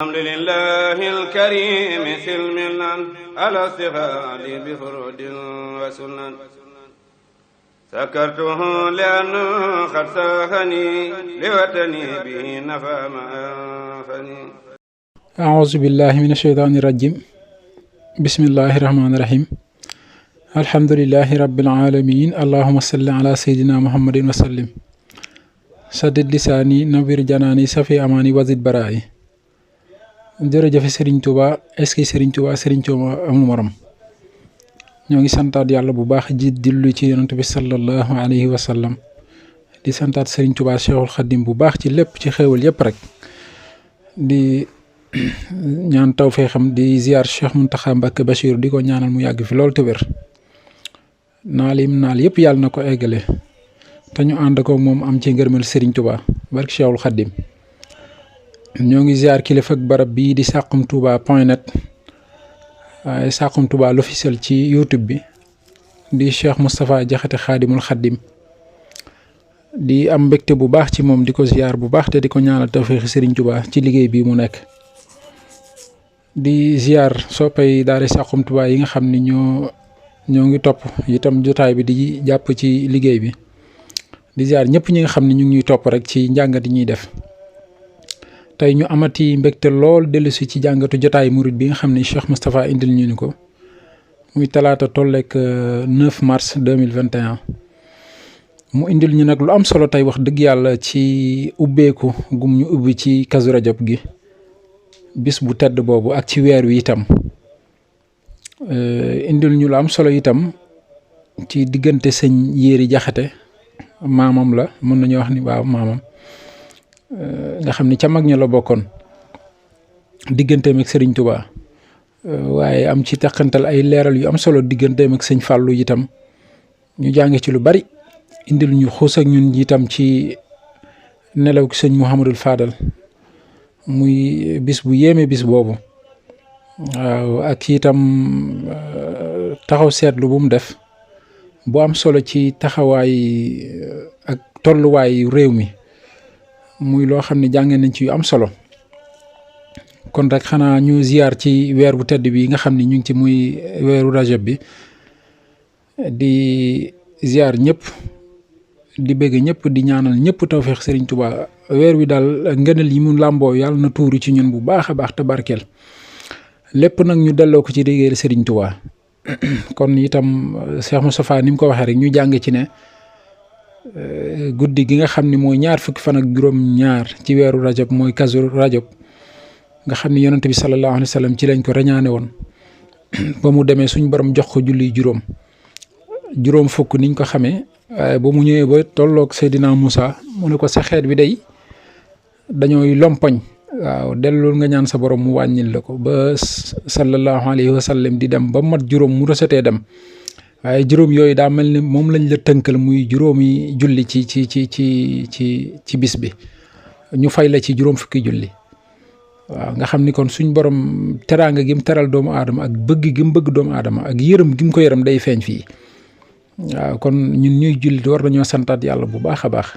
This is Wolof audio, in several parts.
الحمد لله الكريم سلمنا على استغال بفرود وسنن سكرته لأنه قد ساخني لوطني به نفى ما أنفني أعوذ بالله من الشيطان الرجيم بسم الله الرحمن الرحيم الحمد لله رب العالمين اللهم صل على سيدنا محمد وسلم سدد لساني نوّر جناني صفي أماني وزد برائي jërëjëf Serigne Touba est-ce que Serigne Touba amul morom ñoo ngi santaat yàlla bu baax ji dillu ci yonent bi sallallahu alayhi wa sallam di santaat Serigne Touba Cheikhul Khadim bu baax ci lépp ci xéewal yëpp rek di ñaan tawfeexam di ziar Cheikh Mountakha Mbacké Bachir di ko ñaanal mu yàgg fi loolu te wér naal yëpp yàlla na ko eggale te ñu ànd ko moom am ci ngërmal Serigne Touba barke Cheikhul Khadim ñoo ngi ziar kilifa ak barab bii di Saxum Touba .net waaye Saxum Touba l'officiel ci YouTube bi di Cheikh Moustapha Diakhaté Xaadimul Xaddim di am mbégte bu baax ci moom di ko ziar bu baax te di ko ñaanal tawfeexi Serigne Touba ci liggéey bii mu nekk di ziar soppay daara Saxum Touba yi nga xam ni ñoo ngi topp itam jotaay bi di jàpp ci liggéey bi di ziar ñëpp ñi nga xam ne ñu ngi ñuy topp rek ci njàngat yi ñuy def. tey ñu amati mbégte lool dellusi ci jàngatu jotaay murid bi nga xam ne Cheikh Moustapha indil ñu ko muy talaata tolleek 9 mars 2021 mu indil ñu nag lu am solo tey wax dëgg yàlla ci ubbeeku gum ñu ubbi ci Kazu Rajab gi bis bu tedd boobu ak ci weer wi itam indil ñu lu am solo itam ci diggante sëñ Yéeri Jaxate maamam la mën nañu wax ni waaw maamam nga xam ni ca mag ña la bokkoon digganteem ak Serigne Touba waaye am ci teqantal ay leeral yu am solo digganteem ak sëñ Fallou itam ñu jàng ci lu bari indil ñu xuus ak ñun itam ci nelaw ki sëñ Mouhamadul Fadal muy bis bu yéeme bis boobu waaw ak itam taxaw seetlu bu mu def bu am solo ci taxawaay ak tolluwaayu réew mi. muy loo xam ne jàngee nañ ci yu am solo kon rek xanaa ñu ziar ci weer bu tedd bi nga xam ne ñu ngi ci muy weeru rajab bi di ziar ñëpp di bëgg ñëpp di ñaanal ñëpp tawfeex Serigne Touba weer wi daal ngëneel yi mu làmboo yàlla na tuuru ci ñun bu baax a baax te barkeel lépp nag ñu delloo ko ci liggéeyal Serigne Touba kon itam Cheikh Moustapha ni mu ko waxee rek ñu jàng ci ne. Guddi gi nga xam ne mooy ñaar fukki fan ak juróom ñaar ci weeru rajab mooy Kazu Rajab nga xam ne yonent bi sallallahu alayhi wa sallam ci lañ ko reñaane woon ba mu demee suñ borom jox ko julli juróom fukk niñ ko xamee waaye ba mu ñëwee ba tolloog Seydina Moussa mu ne ko sa xeet bi day dañooy lompoñ waaw dellul nga ñaan sa borom mu wàññil la ko ba sallallahu alayhi wa sallam di dem ba mat juróom mu resetee dem waaye juróom yooyu daa mel ni moom lañ la tënkal muy juróomi julli ci bis bi ñu fay la ci juróom fukki julli waaw nga xam ni kon suñ borom teraanga gi mu teral doomu aadama ak bëgg gi mu bëgg doomu aadama ak yërëm gi mu ko yërëm day feeñ fii waaw kon ñun ñuy jullit war nañoo santaat yàlla bu baax a baax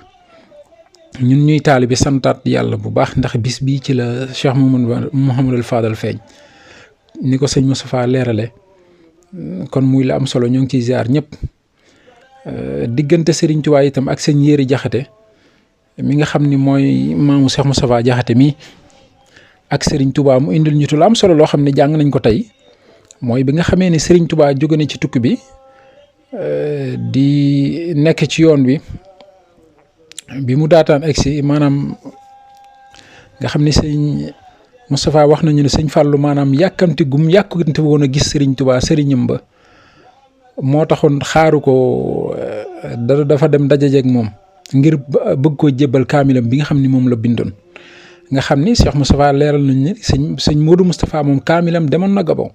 ñun ñuy taalibe santaat yàlla bu baax ndax bis bii ci la Cheikh Mouhamadul Fadal feeñ ni ko sëñ Moustapha leerale kon muy la am solo ñoo ngi ciy ziar ñëpp diggante Serigne Touba itam ak sëñ Yéeri Jaxate mi nga xam ni mooy maamu Cheikh Moustapha Jaxate mi ak Serigne Touba mu indil ñu lu am solo loo xam ne jàng nañ ko tey mooy bi nga xamee ne Serigne Touba jóge na ci tukki bi di nekk ci yoon bi mu daataan egsi maanaam nga xam ne sëñ Moustapha wax nañu ne sëñ Fallou maanaam yàkkamti woon a gis Serigne Touba sëriñam ba moo taxoon xaaru ko dafa dem dajajeeg moom ngir bëgg koo jébbal kaamilam bi nga xam ni moom la bindoon nga xam ni Cheikh Moustapha leeral nañu ne sëñ Modou Moustapha moom kaamilam demoon na Gabon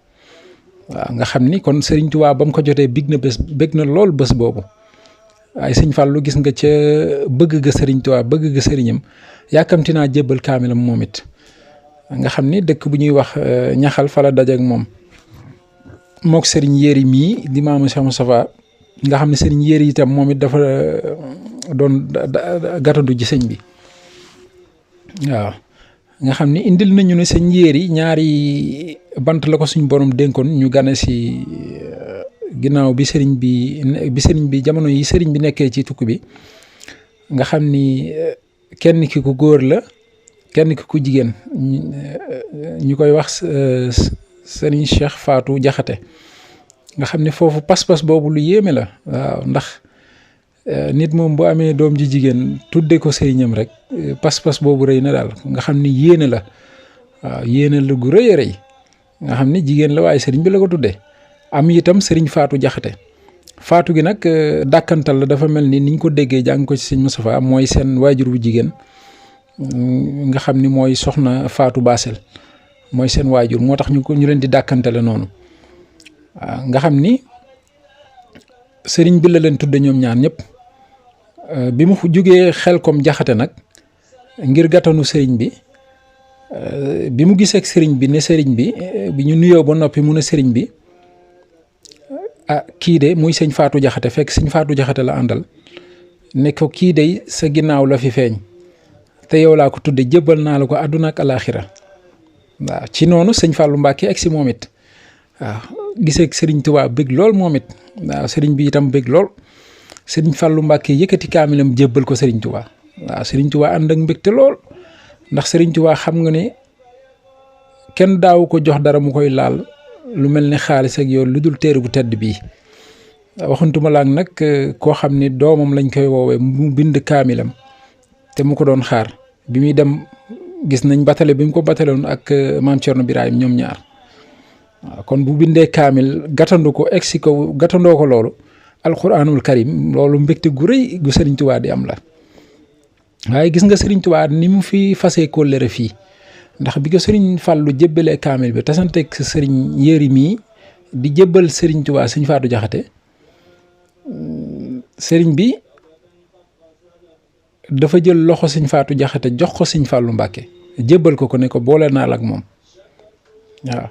waaw nga xam ni kon Serigne Touba ba mu ko jotee bég na lool bés boobu waaye sëñ Fallou gis nga ca bëgg ga Serigne Touba bëgg ga sëriñam yàkkamti naa jébbal kaamilam moom it. nga xam ni dëkk bu ñuy wax ñaxal fa la dajeek moom mook Serigne Yéeri mii di maamu Cheikh Moustapha nga xam ne Serigne Yéeri itam moom it dafa doon gàttandu ji sëñ bi waaw nga xam ni indil nañu ne sëñ Yéeri ñaari bant la ko suñu borom dénkoon ñu gane si ginnaaw bi sëriñ bi jamono yi sëriñ bi nekkee ci tukki bi nga xam ni kenn ki ku góor la kenn ki ku jigéen ñu koy wax sëriñ Cheikh Fatou Jaxate nga xam ne foofu pas-pas boobu lu yéeme la waaw ndax nit moom bu amee doom ji jigéen tudde ko sëriñam rek pas-pas boobu rëy na daal nga xam ni yéene la waaw yéene la gu rëy a rëy nga xam ni jigéen la waaye sëriñ bi la ko tuddee am itam sëriñ Fatou Jaxate Fatou gi nag dàkkantal la dafa mel ni niñ ko déggee jàng ko ci sëñ Moustapha mooy seen waajur bu jigéen nga xam ni mooy soxna Fatou Basel mooy seen waajur moo tax ñu leen di dàkkantale noonu waaw nga xam ni sëriñ bi la leen tudde ñoom ñaar ñëpp bi mu jógee Xelkom Jaxate nag ngir gàttanu sëriñ bi mu gisee ak sëriñ bi ne sëriñ bi ñu nuyoo ba noppi mu ne sëriñ bi kii de muy sëñ Fatou Jaxate fekk sëñ Fatou Jaxate la àndal ne ko kii de sa ginnaaw la fi feeñ te yow laa ko tudde jébbal naa la ko àdduna ak alaaxira waaw ci noonu sëñ Fallou Mbacke ak si moom it waaw gisee ak sëriñ Tuubaa bëgg lool moom it waaw sëriñ bi itam bëgg lool sëriñ Fallou Mbacke yëkkati kaamilam jébbal ko sëriñ Tuubaa waaw sëriñ Tuubaa ànd ak mbégte lool ndax sëriñ Tuubaa xam nga ne kenn daawu ko jox dara mu koy laal lu mel ne xaalis ak yow lu dul téere bu tedd bii waxuntuma laak nag koo xam ni doomam lañ koy woowee mu bind kaamilam te mu ko doon xaar bi muy dem gis nañ batale bi mu ko bataloon ak maam Cerno Birahim ñoom ñaar waaw kon bu bindee kaamil gàttandu ko egsi ko gàttandoo ko loolu alquranul karim loolu mbégte gu rëy gu sëriñ Tuubaa di am la waaye gis nga sëriñ Tuubaa ni mu fi fasee kóllëre fii ndax bi ko sëriñ Fàllu jébbalee kaamil bi tasanteeg sëriñ Yéeri mii di jébbal sëriñ Tuubaa sëñ Faatu Jaxate sëriñ bi dafa jël loxo sëñ Faatu Jaxate jox ko sëñ Fàllu Mbàkke jébbal ko ne ko boole naa la ak moom waaw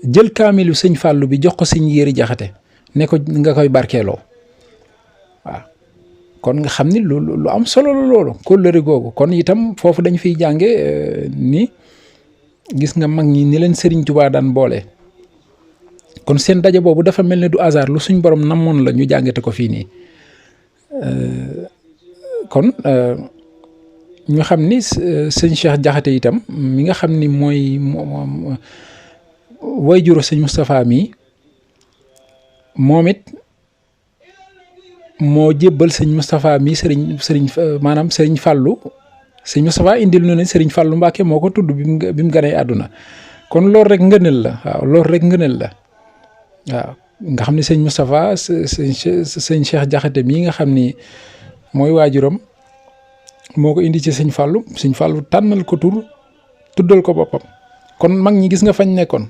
jël kaamilu sëñ Fàllu bi jox ko sëñ Yéeri Jaxate ne ko nga koy barkeeloo waaw kon nga xam ni lu am solo la loolu kóllëre googu kon itam foofu dañ fiy jànge ni gis nga mag ñi ni leen sëriñ Tuubaa daan boole kon seen daje boobu dafa mel ne du hasard lu suñ borom namoon la ñu jàngate ko fii nii kon ñu xam ni sëñ Cheikh Jaxate itam mi nga xam ni mooy waajuru sëñ Moustapha mi moom it moo jébbal sëñ Moustapha mi sëriñ maanaam sëriñ Fàllu sëñ Moustapha indil na ne sëriñ Fàllu Mbàkke moo ko tudd bi mu ganee àdduna kon loolu rek ngëneel la waaw loolu rek ngëneel la waaw nga xam ne sëñ Moustapha sëñ Cheikh Jaxate mii nga xam ni mooy waajuram moo ko indi ci sëñ Fàllu tànnal ko tuddal ko boppam kon mag ñi gis nga fañ nekkoon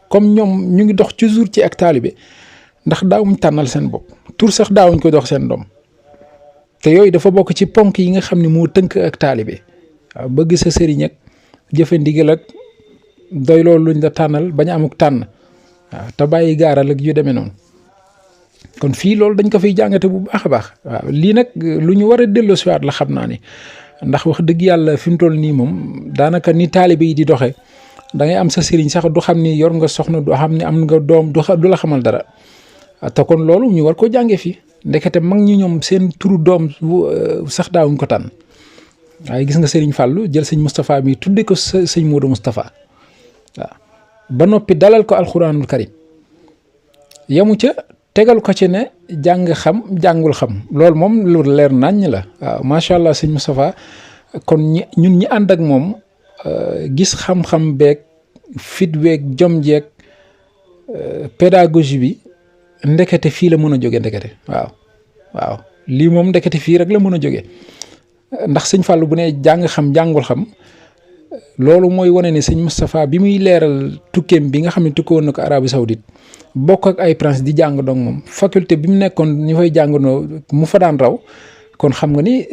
comme ñoom ñu ngi dox toujours ci ak taalibe ndax daawuñ tànnal seen bopp tur sax daawuñ ko dox seen doom te yooyu dafa bokk ci ponk yi nga xam ne moo tënk ak taalibe waaw bëgg sa sëriñ ak jëfe ndigal ak doy loolu luñ la tànnal bañ a amuk tànn waaw te bàyyi gaaral ak yu demee noonu kon fii loolu dañ ko fiy jàngate bu baax a baax waaw lii nag lu ñu war a delloosiwaat la xam naa ni ndax wax dëgg yàlla fi mu toll nii moom daanaka ni taalibe yi di doxee da ngay am sa sëriñ sax du xam ni yor nga soxna du xam ni am nga doom du la xamal dara te kon loolu ñu war ko jànge fii ndekete mag ñi ñoom seen turu doom sax daawuñ ko tànn waaye gis nga sëriñ Fàllu jël sëñ Moustapha mi tudde ko sëñ Moodu Moustapha waaw ba noppi dalal ko alxuraanul karim yamu ca tegal ko ci ne jàng xam jàngul xam loolu moom lu leer naññ la waaw macha allah sëñ Moustapha kon ñun ñi ànd ak moom gis xam-xam beeg fit beeg jom jeeg pédagogie bi ndekete fii la mën a jóge ndekete waaw lii moom ndekete fii rek la mën a jóge ndax sëñ Fallou bu ne jàng xam jàngul xam loolu mooy wane ne sëñ Moustapha bi muy leeral tukkeem bi nga xam ne tukkoon na ko Arabie Saoudite bokk ak ay prince di jàng dong moom faculté bi mu nekkoon ñu fay jàngandoo mu fa daan raw kon xam nga ni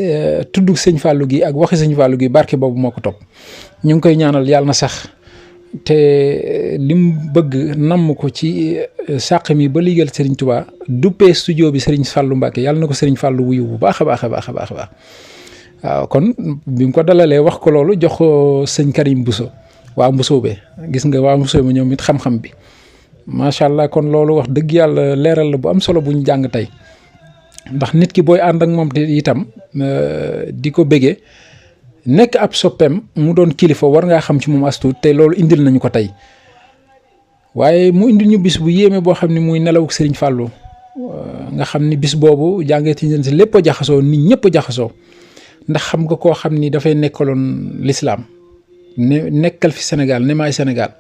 tudd sëñ Fallou gi ak waxi sëñ Fallou gi barke boobu moo ko topp ñu ngi koy ñaanal yàlla na sax te lim bëgg namm ko ci sàq mi ba liggéeyal Serigne Touba duppee studio bi Serigne Fallou Mbacke yàlla na ko Serigne Fallou wuyu bu baax a baax a baax a baax a baax waaw kon bi mu ko dalalee wax ko loolu jox ko sëñ Karim Bousso waa Mbusoobe gis nga waa Mbusoobe ñoom it xam-xam bi macha allah kon loolu wax dëgg yàlla leeral la bu am solo bu ñu jàng tey ndax nit ki booy ànd ak moom te itam di ko bëggee nekk ab soppeem mu doon kilifa war ngaa xam ci moom astuut te loolu indil nañu ko tey waaye mu indil ñu bis bu yéeme boo xam ne muy nelawuk Serigne Fallou nga xam ni bis boobu jàngati nañ si lépp a jaxasoo nit ñëpp a jaxasoo ndax xam nga koo xam ni dafay nekkaloon lislaam ne nekkal fi Sénégal ne maay Sénégal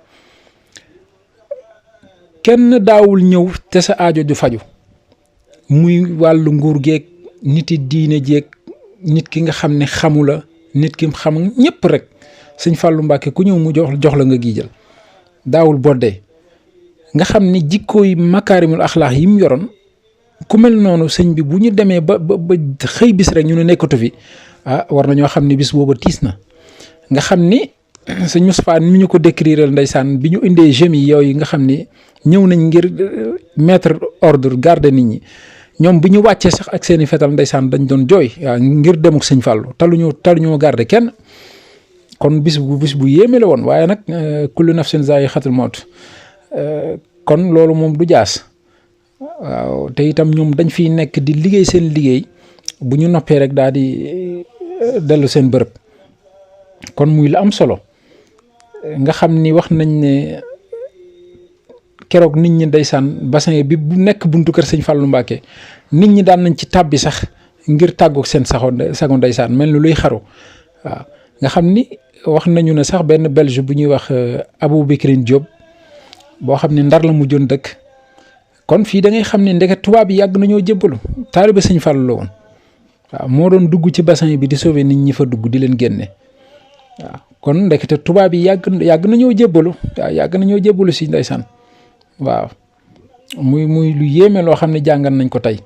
kenn daawul ñëw te sa aajo du faju muy wàllu nguur geeg nit yi diine jeeg nit ki nga xam ne xamu la nit ki xam ñëpp rek sëñ Fallou Mbacke ku ñëw mu jox la nga giijal daawul boddee nga xam ni jikkooy makaarimul axlaax yi mu yoroon ku mel noonu sëñ bi bu ñu demee ba xëy bis rek ñu ne nekkatu fi war na ñoo xam ni bis booba tiis na nga xam ni sëñ Moustapha mi ñu ko décrire ndeysaan bi ñu indee jeunes yi yooyu nga xam ni ñëw nañ ngir mettre ordre garder nit ñi ñoom bu ñu wàccee sax ak seeni fetal ndeysaan dañ doon jooy waaw ngir demuk sëñ Fallou taluñoo garder kenn kon bis bu yéeme la woon waaye nag kullu nafsin zaa'iqatul mawt kon loolu moom du jaas waaw te itam ñoom dañ fiy nekk di liggéey seen liggéey bu ñu noppee rek daal di dellu seen bërëb kon muy la am solo nga xam ni wax nañ ne keroog nit ñi ndeysaan bassin bi bu nekk buntu kër sëñ Fallou Mbacke nit ñi daan nañ ci tàbbi sax ngir tàggoog seen sago ndeysaan mel ni luy xaru waaw nga xam ni wax nañu ne sax benn belge bu ñuy wax Abou Bikrine Diop boo xam ne Ndar la mujjoon dëkk kon fii da ngay xam ne ndeket tubaab yi yàgg nañoo jébbalu taalibe sëñ Fallou la woon waaw moo doon dugg ci bassin bi di sauver nit ñi fa dugg di leen génne waaw kon ndekete tubaab yi yàgg nañoo jébbalu waaw yàgg nañoo jébbalu si ndeysaan waaw muy lu yéeme loo xam ne jàngal nañ ko tey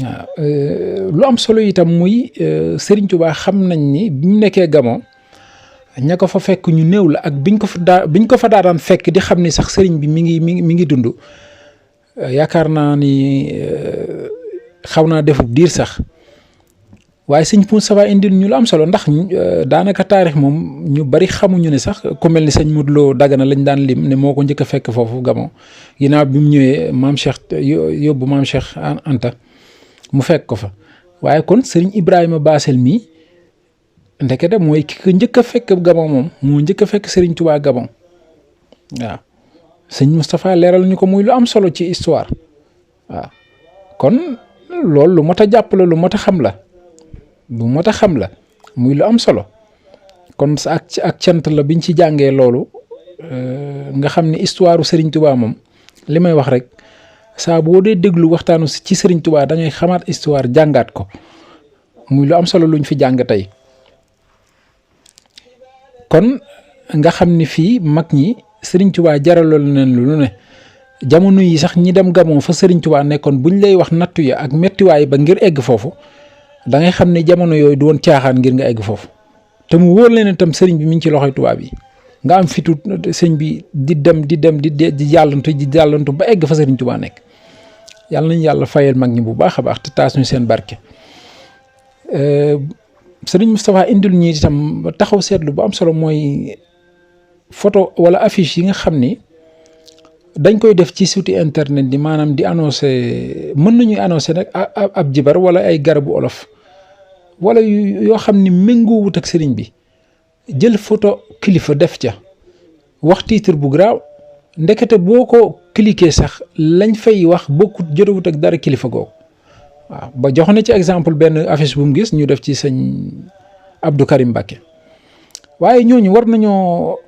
waaw lu am solo itam muy Serigne Touba xam nañ ni bi mu nekkee Gabon ña ko fa fekk ñu néew la ak biñ ko fa daan fekk di xam ni sax Serigne bi mi ngi dund yaakaar naa ni xaw naa defub diir sax waaye sëñ Moustapha indil ñu lu am solo ndax daanaka taarix moom ñu bari xamuñu ne sax ku mel ni sëñ Modou Lo Dagana lañ daan lim ne moo ko njëkk a fekk foofu Gabon ginnaaw bi mu ñëwee maam Cheikh yóbbu maam Cheikh Anta mu fekk ko fa waaye kon sëriñ Ibrahima Bassel mii ndekete mooy ki ko njëkk a fekk Gabon moom moo njëkk a fekk Serigne Touba Gabon waaw sëñ Moustapha leeral ñu ko muy lu am solo ci histoire waaw kon loolu lu mot a jàpp la lu mot a xam la. bu mot a xam la muy lu am solo kon ak cant la biñ ci jàngee loolu nga xam ne histoire Serigne Touba moom li may wax rek saa boo dee déglu waxtaanu ci Serigne Touba da ngay xamaat histoire jàngaat ko muy lu am solo luñ fi jàng tey kon nga xam ni fii mag ñi Serigne Touba jaraloon nañ lu ne jamono yi sax ñi dem Gabon fa Serigne Touba nekkoon buñ lay wax nattu ya ak mettiwaay ba ngir egg foofu. da ngay xam ne jamono yooyu du woon caaxaan ngir nga egg foofu te mu wóor leen itam sëriñ bi mi ngi ci loxoy tubaab yi nga am fitu sëñ bi di dem di jàllantu ba egg fa sëriñ Tuubaa nekk yàlla nañu yàlla fayal mag ñi bu baax a baax te taas ñu seen barke. sëriñ Moustapha indil ñi itam taxaw seetlu bu am solo mooy photo wala affiche yi nga xam ni dañ koy def ci site internet di maanaam di annoncé mën nañuy annoncé nag ab jibar wala ay garabu olof wala yoo xam ni méngoo wut ak sëriñ bi jël photo kilifa def ca wax titre bu garaaw ndekete boo ko cliquer sax lañ fay wax bokkut jotewut ak dara kilifa googu waaw ba jox na ci exemple benn affiche bu mu gis ñu def ci sëñ Abdou Karim Mbacké waaye ñooñu war nañoo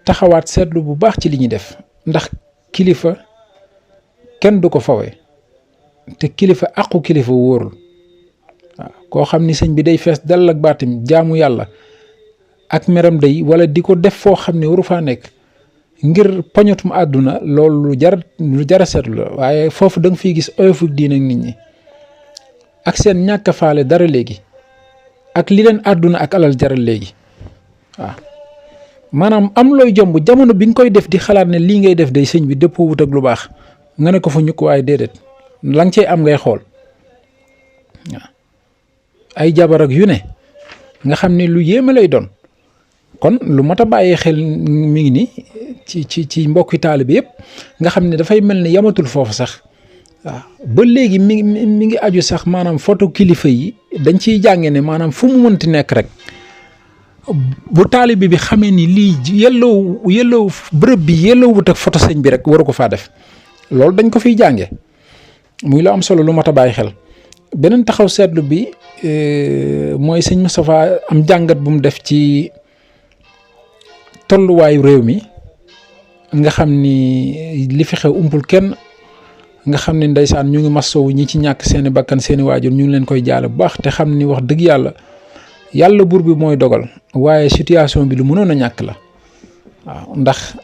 taxawaat seetlu bu baax ci li ñuy def ndax kilifa kenn du ko fawee te kilifa aqu kilifa wóorul waaw koo xam ni sëñ bi day fees dal ak baatim jaamu yàlla ak meram day wala di ko def foo xam ne waru faa nekk ngir poñatum àdduna loolu lu jar a seetlu la waaye foofu da nga fiy gis oyofu diin ak nit ñi ak seen ñàkk a faale dara léegi ak li leen àdduna ak alal jaral léegi waaw maanaam am looy jomb jamono bi nga koy def di xalaat ne lii ngay def day sëñ bi dëppoo wut ak lu baax nga ne ko fa ñukk waaye déedéet la nga cey am ngay xool waaw ay jabar ak yu ne nga xam ne lu yéeme lay doon. kon lu mat a bàyyee xel mi ngi ni ci mbokki taalibe yëpp nga xam ne dafay mel ni yamatul foofu sax waaw ba léegi mi ngi aju sax maanaam photo kilifa yi dañ ciy jànge ne maanaam fu mu mënti nekk rek bu taalibe bi xamee ni lii yelloo bërëb bi yelloo wut ak photo sëñ bi rek waru ko faa def loolu dañ ko fiy jànge muy lu am solo lu mat a bàyyi xel. beneen taxaw seetlu bi mooy sëñ Moustapha am jàngat bu mu def ci tolluwaayu réew mi nga xam ni li fi xew umpul kenn nga xam ne ndeysaan ñu ngi masowu ñi ci ñàkk seeni bakkan seeni waajur ñu ngi leen koy jaale bu baax te xam ni wax dëgg yàlla buur bi mooy dogal waaye situation bi lu mënoon a ñàkk la waaw ndax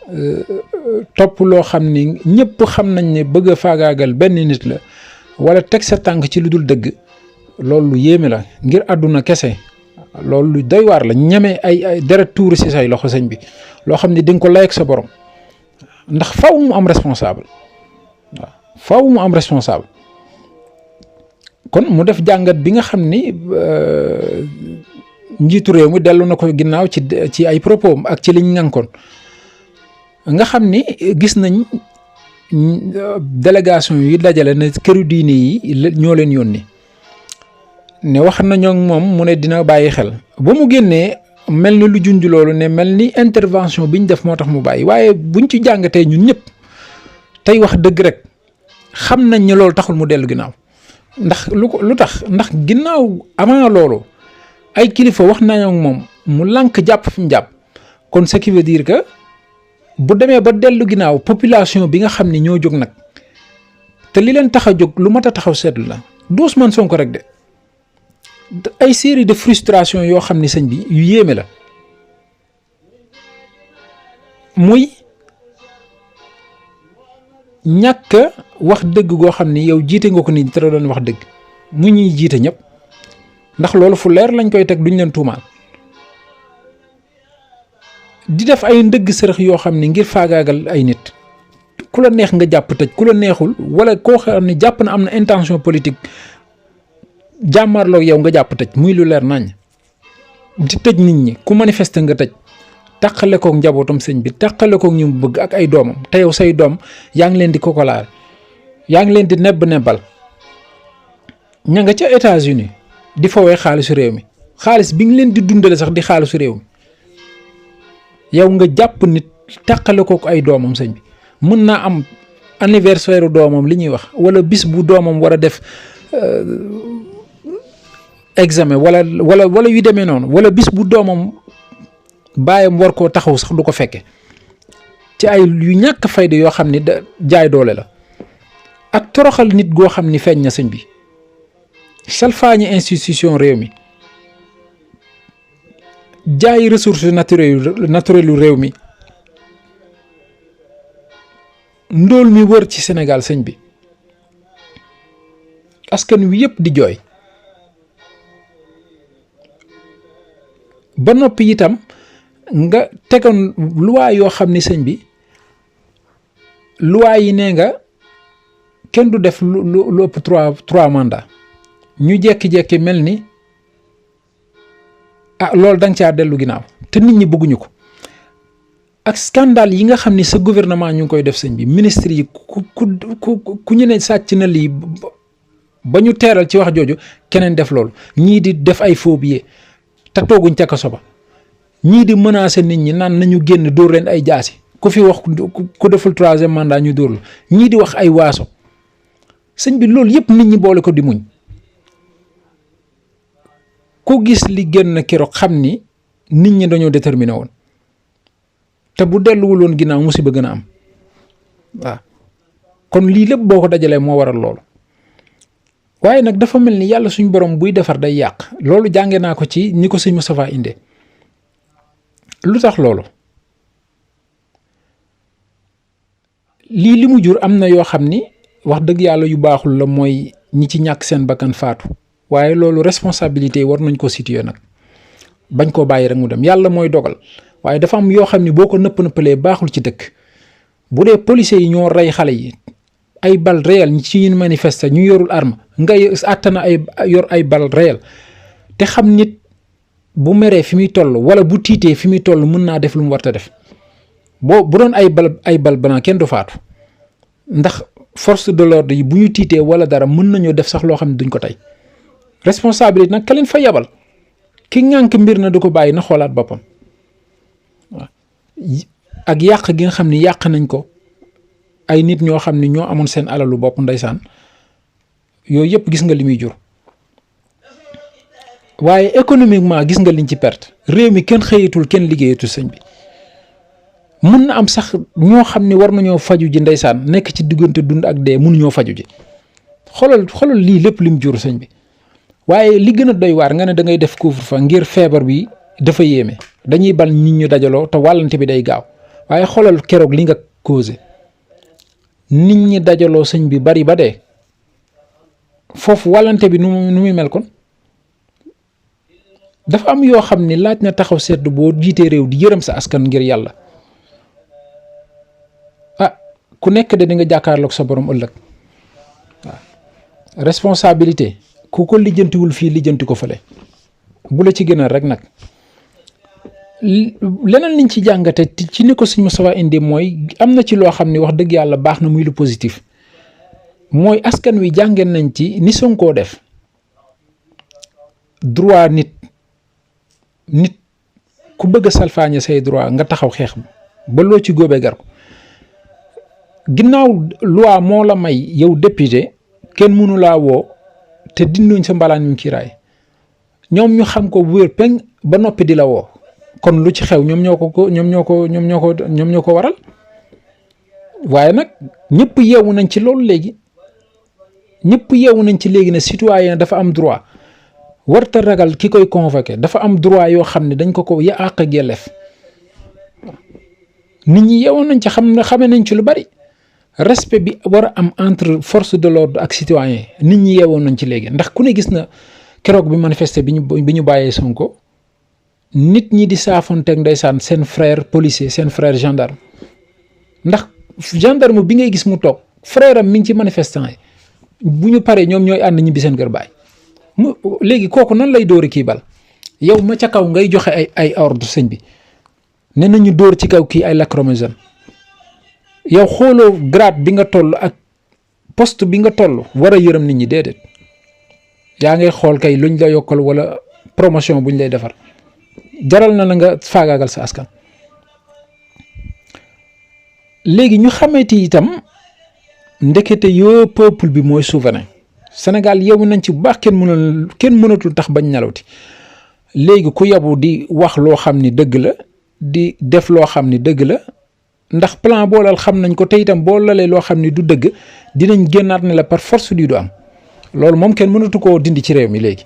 topp loo xam ni ñëpp xam nañ ne bëgg a faagaagal benn nit la wala teg sa tànk ci lu dul dëgg loolu lu yéeme la ngir àdduna kese loolu lu doy waar la ñeme ay deret tuuru si say loxo sëñ bi loo xam ne di nga ko lay ak sa borom ndax faw mu am responsable waaw faw mu am responsable kon mu def jàngat bi nga xam ni njiitu réew mi dellu na ko ginnaaw ci ay propos ak ci liñ ngànkoon nga xam ni gis nañ délégation yi dajale na këru diine yi ñoo leen yónni ne wax nañoo moom mu ne dina bàyyi xel ba mu génnee mel ni lu junj loolu ne mel ni intervention bi ñu def moo tax mu bàyyi waaye buñ ci jàngatee ñun ñëpp tey wax dëgg rek xam nañ ne loolu taxul mu dellu ginnaaw ndax lu tax ndax ginnaaw avant loolu ay kilifa wax nañoo moom mu lànk jàpp fi mu jàpp kon ce qui veut dire que bu demee ba dellu ginnaaw population bi nga xam ne ñoo jóg nag te li leen tax a jóg lu mat a taxaw seetlu la du Ousmane Sonko rek de ay série de frustration yoo xam ne sëñ bi yu yéeme la muy ñàkk wax dëgg goo xam ni yow jiite nga ko ni te doon wax dëgg mu ñuy jiite ñëpp ndax loolu fu leer lañ koy teg duñ leen tuumaal di def ay ndëgg sërëx yoo xam ne ngir faagaagal ay nit ku la neex nga jàpp tëj ku la neexul wala koo xam ne jàpp na am na intention politique jàmmarloog yow nga jàpp tëj muy lu leer nañ di tëj nit ñi ku manifester nga tëj tàqale koog njabootam sëñ bi tàqale koog ñu bëgg ak ay doomam te yow say doom yaa ngi leen di kokolaal yaa ngi leen di nebbal ña nga ca États-Unis di fowee xaalisu réew mi xaalis bi nga leen di dundale sax di xaalisu réew mi yow nga jàpp nit tàqale koog ay doomam sëñ bi mën naa am anniversaire doomam li ñuy wax wala bis bu doomam war a def examen wala yu demee noonu wala bis bu doomam baayam war koo taxaw sax du ko fekke ci ay yu ñàkk fayda yoo xam ni da jaay doole la ak toroxal nit goo xam ni feeñ na sëñ bi salfaañi institution réew mi jaay ressources naturelles réew mi ndóol mi wër ci Sénégal sëñ bi askan wi yëpp di jooy ba noppi itam nga tegoon loi yoo xam ni sëñ bi loi yi nee nga kenn du def lu ëpp trois mandats ñu jekki-jekki mel ni loolu da nga caa dellu ginnaaw te nit ñi bëgguñu ko ak scandale yi nga xam ni sa gouvernement ñu ngi koy def sëñ bi ministre yi ku ñu ne sàcc na lii ba ñu teeral ci wax jooju keneen def loolu ñii di def ay faux billets te tooguñ ca kaso ba ñii di menacer nit ñi naan nañu génn dóor leen ay jaasi ku fi wax ku deful troisième mandat ñu dóor la ñii di wax ay waaso sëñ bi loolu yëpp nit ñi boole ko di muñ ku gis li génn keroog xam ni nit ñi dañoo déterminé woon te bu delluwul woon ginnaaw musiba gën a am waaw kon lii lépp boo ko dajalee moo waral loolu waaye nag dafa mel ni yàlla suñ borom buy defar day yàq loolu jànge naa ko ci ni ko sëñ Moustapha indee lu tax loolu lii li mu jur am na yoo xam ni wax dëgg yàlla yu baaxul la mooy ñi ci ñàkk seen bakkan faatu waaye loolu responsabilité war nañ ko situer nag bañ koo bàyyi rek mu dem yàlla mooy dogal waaye dafa am yoo xam ni boo ko nëpp-nëppalee baaxul ci dëkk bu dee policiers yi ñoo rey xale yi ay bal réel ci ñun manifester ñu yorul arme nga àttana yor ay bal réel te xam nit bu meree fi muy toll wala bu tiitee fi muy toll mën naa def lu mu war a def bu doon ay bal banaa kenn du faatu ndax force de l'ordre yi bu ñu tiitee wala dara mën nañoo def sax loo xam ne duñ ko tey responsabilité nag ka leen fa yabal ki ŋànk mbir na du ko bàyyi na xoolaat boppam waaw ak yàq gi nga xam ne yàq nañ ko ay nit ñoo xam ne ñoo amoon seen alalu bopp ndeysaan yooyu yëpp gis nga li muy jur waaye économiquement gis nga liñ ci perte réew mi kenn xëyatul kenn liggéeyatul sëñ bi mën na am sax ñoo xam ne war nañoo faju ji ndeysaan nekk ci diggante dund ak dee mënuñoo faju ji xoolal lii lépp lim jur sëñ bi waaye li gën a doy waar nga ne da ngay def couvre-feu ngir feebar bi dafa yéeme dañuy bal nit ñu dajaloo te wàllante bi day gaaw waaye xoolal keroog li nga causé nit ñi dajaloo sëñ bi bari ba dee foofu wàllante bi nu muy mel kon dafa am yoo xam ne laaj na taxaw seetlu boo jiitee réew di yërëm sa askan ngir yàlla ku nekk de di nga jàkkaarloog sa borom ëllëg waaw responsabilité ku ko lijjantiwul fii lijjanti ko fële bu la ci gënal rek nag leneen liñ ci jàngate ci ni ko sëñ Moustapha indi mooy am na ci loo xam ne wax dëgg yàlla baax na muy lu positif mooy askan wi jàngeen nañ ci ni Sonko def droit nit ku bëgg a salfaañe say droit nga taxaw xeex ba loo ci góobee gar ko ginnaaw loi moo la may yow député kenn mënu laa woo te dinduñ sa mbalaan ñu kiiraay ñoom ñu xam ko wér peng ba noppi di la woo kon lu ci xew ñoom ñoo ko waral waaye nag ñëpp yeewu nañ ci loolu léegi ne citoyen dafa am droit warta ragal ki koy convoqué dafa am droit yoo xam ne dañ ko ya àq ak yelleef nit ñi yeewoon nañ ci xame nañ ci lu bari respect bi war a am entre force de l'ordre ak citoyen nit ñi yeewoon nañ ci léegi ndax ku ne gis na keroog bi manifester bi ñu bàyyee Sonko nit ñi di saafonteeg ndeysaan seen frère policier seen frère gendarme ndax gendarme bi ngay gis mu toog frère am mi ngi ci manifestant yi bu ñu paree ñoom ñooy ànd ñibbi seen kër baay léegi kooku nan lay dóori kii bal yow ma ca kaw ngay joxe ay ordre sëñ bi ne nañu dóor ci kaw kii ay lacrymogène yow xooloo grade bi nga toll ak poste bi nga toll war a yërëm nit ñi déedéet yaa ngay xool kay luñ la yokkal wala promotion buñ lay defar jaral na la nga faagaagal sa askan. léegi ñu xamante itam ndekete yoo peuple bi mooy souverain Sénégal yow nañ ci bu baax kenn mënatul tax bañ nelawti léegi ku yabu di wax loo xam ni dëgg la di def loo xam ni dëgg la ndax plan boolal xam nañ ko te itam boo lalee loo xam ni du dëgg dinañ génnaat ne la par force du am loolu moom kenn mënatu koo dindi ci réew mi léegi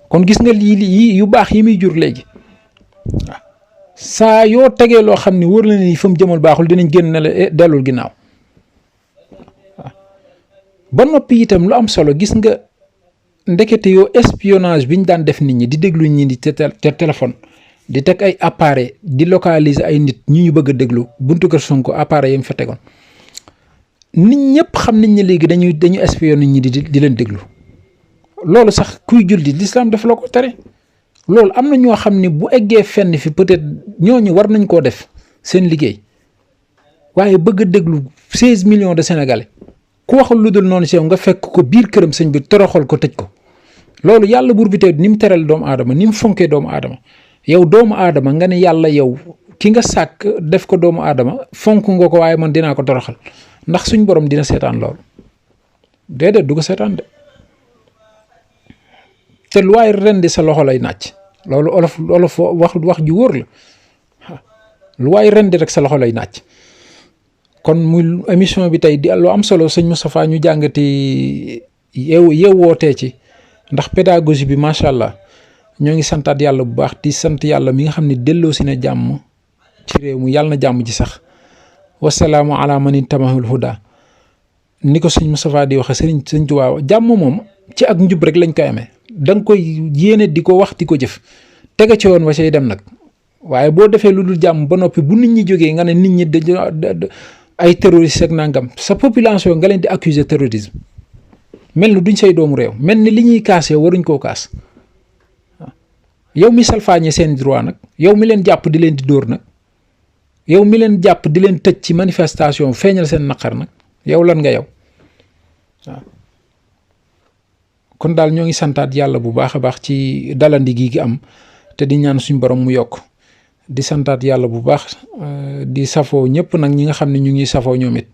kon gis nga lii yu baax yi muy jur léegi waaw saa yoo tegee loo xam ni wóor na ni fa mu jëmal baaxul dinañ génn ne la dellul ginnaaw waaw ba noppi itam lu am solo gis nga ndekete yoo espionnage bi ñu daan def nit ñi di déglu ñi di te téléphone di teg ay appareil di localiser ay nit ñu bëgg a déglu buntu kër Sonko appareil yam fa tegoon nit ñëpp xam nañ ne léegi dañu espionner nit ñi di leen déglu loolu sax kuy julli l'islam daf la ko tere loolu am na ñoo xam ne bu eggee fenn fi peut-être ñooñu war nañ koo def seen liggéey waaye bëgg a déglu 16 millions de sénégalais ku waxul lu dul noonu si yow nga fekk ko biir këram sëñ bi toroxal ko tëj ko loolu yàlla buur bi tey ni mu teral doomu aadama ni mu fonkee doomu aadama yow doomu aadama nga ne yàlla yow ki nga sàkk def ko doomu aadama fonk nga ko waaye man dinaa ko toroxal ndax suñ borom dina seetaan loolu déedéet du ko seetaan de te lu waay rendi sa loxo lay nàcc loolu olof wax ju wóor la lu waay rendi rek sa loxo lay nàcc kon muy émission bi tey di lu am solo sëñ Moustapha ñu jàngati yeewootee ci ndax pédagogie bi macha allah ñoo ngi santaat yàlla bu baax di sant yàlla mi nga xam ne delloo si na jàmm ci réew mi yàlla na jàmm ci sax wasalaamu ala man intamahul huda ni ko sëñ Moustapha di waxe sëñ Tuubaa jàmm moom ci ak njub rek lañ koy amee da nga koy yéene di ko wax di ko jëf tege ci woon wa say dem nag waaye boo defee lu dul jàmm ba noppi bu nit ñi jógee nga ne nit ñi dañu ay terroriste ak nangam sa population nga leen di accuser terrorisme mel ni duñ say doomu réew mel ni li ñuy kaas yow waruñ koo kaas waaw yow mi salfaañe seen droit nag, yow mi leen jàpp di leen di dóor nag, yow mi leen jàpp di leen tëj ci manifestation feeñal seen naqar nag, yow lan nga yow waaw. kon daal ñoo ngi santaat yàlla bu baax a baax ci dalandi gi am te di ñaan suñ borom mu yokk, di santaat yàlla bu baax di safoo ñëpp nag ñi nga xam ne ñu ngi safoo ñoom it,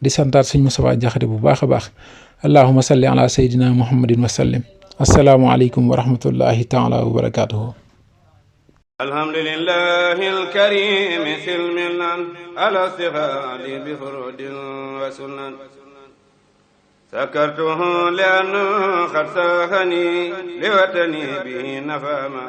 di santaat suñ Moustapha Diakhaté bu baax a baax. allahumma salli ala sayyidina muhammadin wa sallim. assalaamu aleykum wa rahmatullahi taala wa barakatuhu. alhamdulillahi alkarimi silmilan ala stighaali bi furudin wa sunan sakartuhu li'annahu qad saxani liwatani bihi nafa ma